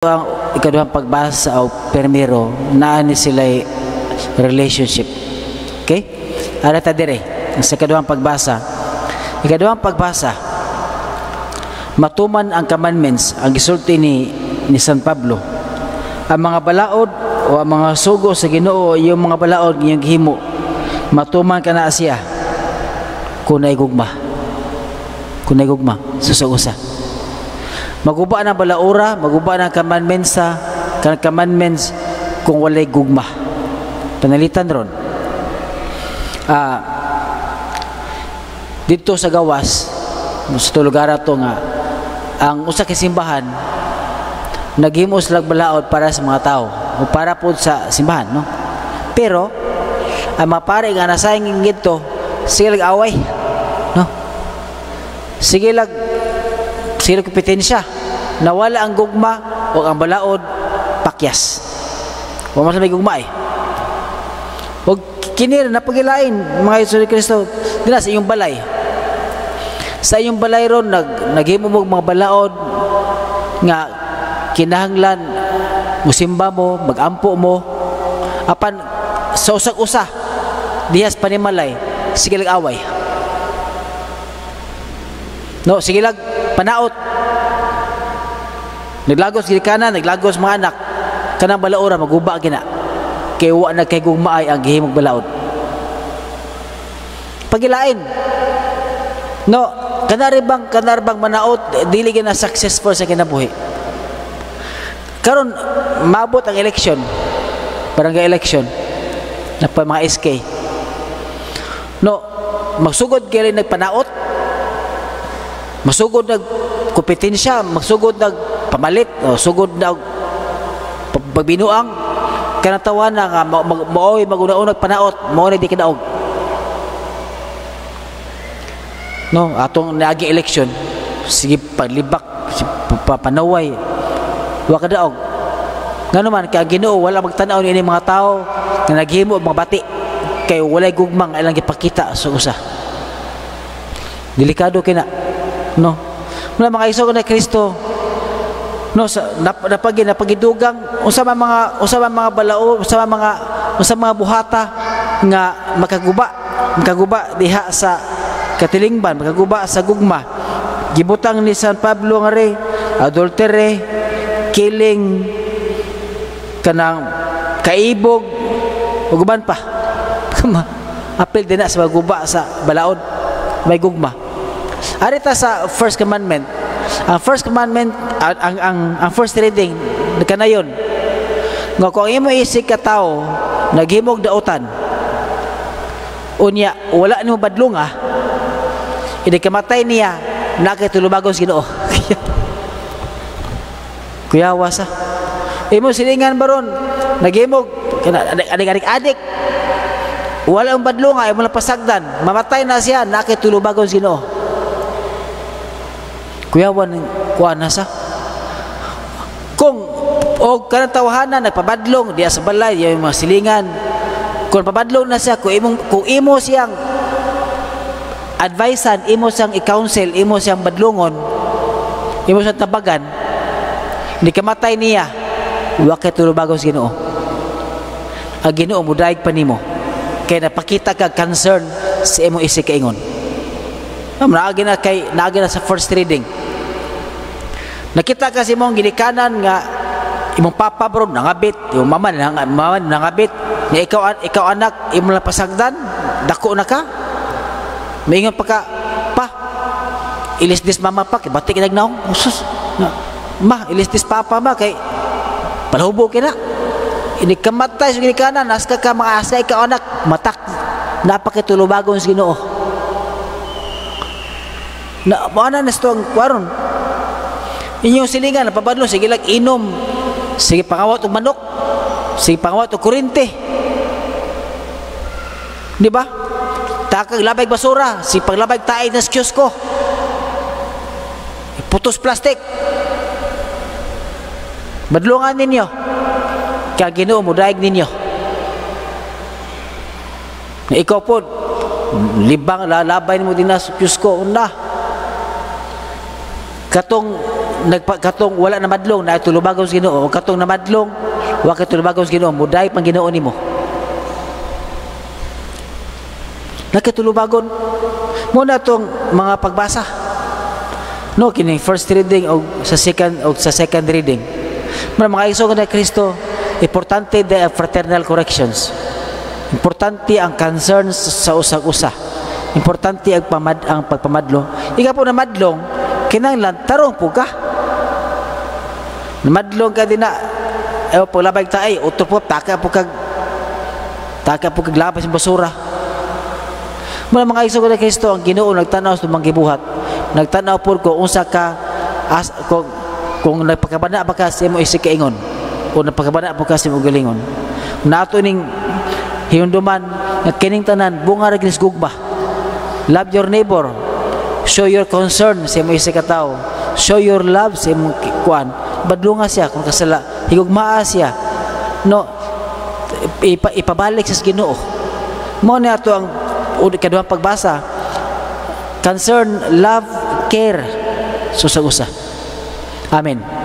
Ang ikaduhang pagbasa o permiro, naa ni sila relationship. Okay? Ara ta dire sa ikaduhang pagbasa. Ikaduhang pagbasa, matuman ang commandments, ang gisulti ni San Pablo. Ang mga balaod o ang mga sugo sa Ginoo, yung mga balaod iyong gihimo, matuman kana siya kung naay gugma. Kung naay gugma sa usa. Maguba na balaura, maguba na commandments sa kanang commandments kung walay gugma. Panalitan ron. Dito sa gawas, sa lugar ato nga ang usa ka simbahan naghimo sila balaod para sa mga tao o para po sa simbahan, no? Pero ang mga pare nga nasayang dito, sige lag away, no? Sige lag kompetensya. Nawala ang gugma o ang balaod pakyas. Wa man sa may gugma eh. Og kini napagilain, mga Hesus Kristo, dina sa iyong balay. Sa iyong balay ron naghimo mo mga balaod nga kinahanglan musimba mo, magampo mo, apan sa usag-usa dihas panimalay, sige lag away. No, sige lag panaot. Naglagos ginikanan, naglagos mga anak. Kanang balaora maguba gina. Kay wa na kay gugmaay ang gihimong balaod. Pagilain. No, kanari bang manaot dili gina successful sa kinabuhi. Karon maabot ang election. Barangay election. Na pa mga SK. No, magsugod kay nagpanaot. Masugod nag kompetensya, magsugod nag pamalit, o sugod nag pagbinuang kanang na nga maoy maguna-unag panaot, mao na di kadaog. No, atong naagi election, sige paglibak, sige panaway, wa kadaog. Ngano man kay ang Ginoo wala magtan-aw niini mga tawo nga naghimo og mga bati kay walay gugmang ilang gipakita sa usa. Delikado kina, no? Muna mga igsoon na Kristo, no, sa napagidugang unsa man mga balao, unsa mga buhata nga makaguba diha sa katilingban, makaguba sa gugma. Gibutang ni San Pablo nga re adultery, killing, kanang kaibog ug uban pa. Apil din na sa maguba sa balaod, may gugma. Arita sa first commandment. Ang first commandment, ang first reading kanayon nga kung ang imo isig ka tawo naghimog dautan, unya wala nimo badlonga, ini kamatay niya, na kay tulubagon sa Ginoo. Kuyawa sa imo silingan baron naghimog adik adik, wala ang badlonga, imo lang pasagdan, mamatay na siya, na kay tulubagon sa Ginoo. Kuyawan kuan na sa kung o kanang tawahanan nagpabadlong diya sa balay, diya yung mga silingan, kung pabadlong na siya, kung imo siyang advisean, imo siyang i-counsel, imo siyang badlongon, imo siyang tabagan, hindi kamatay niya, wa kay tulubagon sa Ginoo. Ang Ginoo mudaig pa nimo kay napakita ka concern sa imong isig kaingon. Naagi na kay naagi na sa first reading. Nakita kasi imong ginikanan nga imong papa bro nangabit, imong mama nangabit, nga ikaw anak imong lang pasagdan, dako na ka. Maingon pa ka, pa, ilis dis mama pa, kay bati kinag naong. Sus, ma, ilis dis papa ma, kay palhubo kina. Ini kamatay sa ginikanan, aska ka mga aska ikaw anak, matak, napakitulubagon sa Ginoo. Na, mo na nasto ang kwaron. Inyong silingan, napabadlo, sige lang inom, sige pangawat og manok, sige pangawat og kurente. Di ba? Takag labay basura, sige paglabay tae na sa kiosko. Putos plastik. Badlungan ninyo. Kaya Ginoo mudaig ninyo. Na ikaw po, libang lalabay mo din na sa kiosko, una. Katong nagpa, katong wala na madlong na tulubagon sa Ginoo, katong namadlong wa ka tulubagon sa Ginoo, muday pang Ginoo nimo. Nakatulubagon mo na tong mga pagbasa. No, kini first reading og sa second reading. Mga mga igsoon na Kristo, importante the fraternal corrections. Importante ang concerns sa usag-usa. Importante ang pagpamadlong. Ikaw po namadlong, kinahanglan tarong po ka. Namadlong ka din na, eh, paglabay ta ay, utro po, taka po kag labas ng basura. Muna mga igsoon na Kristo, ang Ginoo nagtanaw sa mga gibuhat. Nagtanaw po ko unsa ka as, kung nagpakabana ba ka sa imo isig kaingon o nagpakabana po ka sa imo galingon. Nato ning hinumduman nga kining tanan bunga ra ginis gugma. Love your neighbor. Show your concern sa imo isig ka tawo. Show your love sa imong kuan. Badlunga siya kung kasala, higugmaa siya. No, ipabalik sa Ginoo. Mo ni ato ang kaduhang pagbasa. Concern, love, care. Susag usa. Amen.